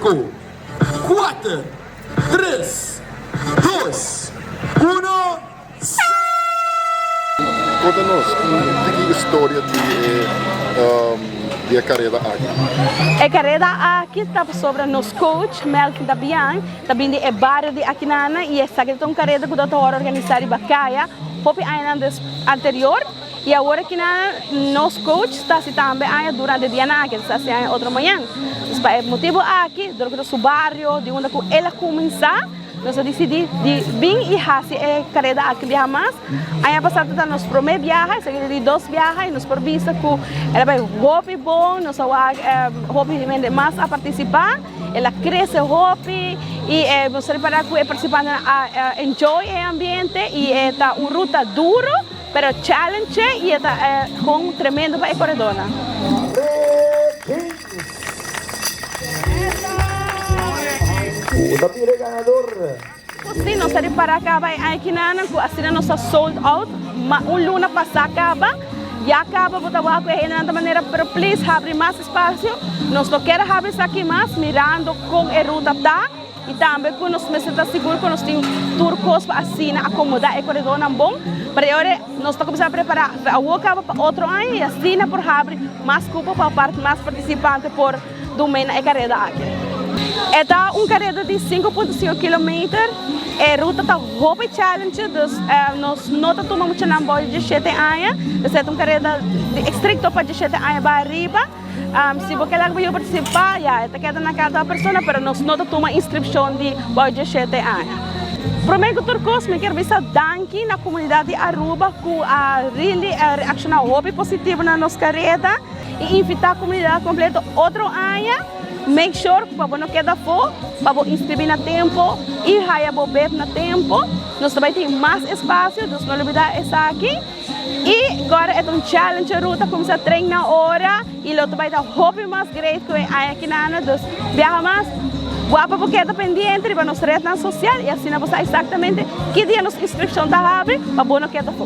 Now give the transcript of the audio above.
5, 4, 3, 2, 1, Konta nos un tiki historia di e di e kareda aki. E kareda aki ta pasobra nos coach Melvin Dabian ta bin di e bario di Akinana y esaki ta un kareda ku ta ta wòrdu organisá riba kaya hopi añanan des anterior y awor Akinana nos coach ta hasi tambe aña durante dianan aki ta hasi aña otro mañan. Pues pa e motibu aki dor ku ta su bario di unda ku el a kuminsá. Nos a disidí di bin i hasi e kareda aki biaha mas. Aña pasá ta nos promé biaha, esaki ta di dos biaha i nos por bisa ku el a bai hopi bon, nos a wak hopi hende mas a partisipá, el a krese hopi i nos a ripará ku e partisipantenan a enjoy e ambiente i e ta un ruta duro pero challenge i e ta kon tremendo pa e koredónan. Cu ta bira e ganador? Si, nos ta ripara caba e aña kinanan cu asina nos ta sold out, ma un luna pasa caba, ya caba bo ta wak cu e hendenan ta manera pero please habri mas espacio, nos no kier habri esaki mas mirando con e ruta ta y tambe cu nos mester ta sigur cu nos tin tur cos pa asina acomoda e coredornan bon, pero e ora nos ta cuminsa prepara awor caba pa otro aña y asina por habri mas cupo pa mas participante por Dumei na e kareda aki. E ta un kareda di 5.5 kilometer. E ruta ta hopi challenge, dus nos no ta tuma muchanan bou di diesshete aña. Dus e ta un kareda di estricto pa diesshete aña bai ariba. Si bo ke laga bo yu participa, ya, e ta keda na kada persona, pero nos no ta tuma inscripcion di bou di diesshete aña. Prome ku tur kos mi kier bisa danki na komunidat di Aruba ku a really reacciona hopi positivo na nos kareda. I invitá komunidat kompleto otro aña. Make sure ku pa bo no keda afó, pa bo inskribí na tempu i haya bo bib na tempu. Nos ta bai tin mas espasio, dus no lubidá esaki. I gora e ta un challenge ruta kuminsá tren na ora i lo ta bai ta hopi mas great ku e aña kinana. Dus biaha mas guapo bo keda pendiente riba nos rednan sosial i asina bo sa eksaktamente ki dia nos inskripshon ta habri pa bo no keda afó.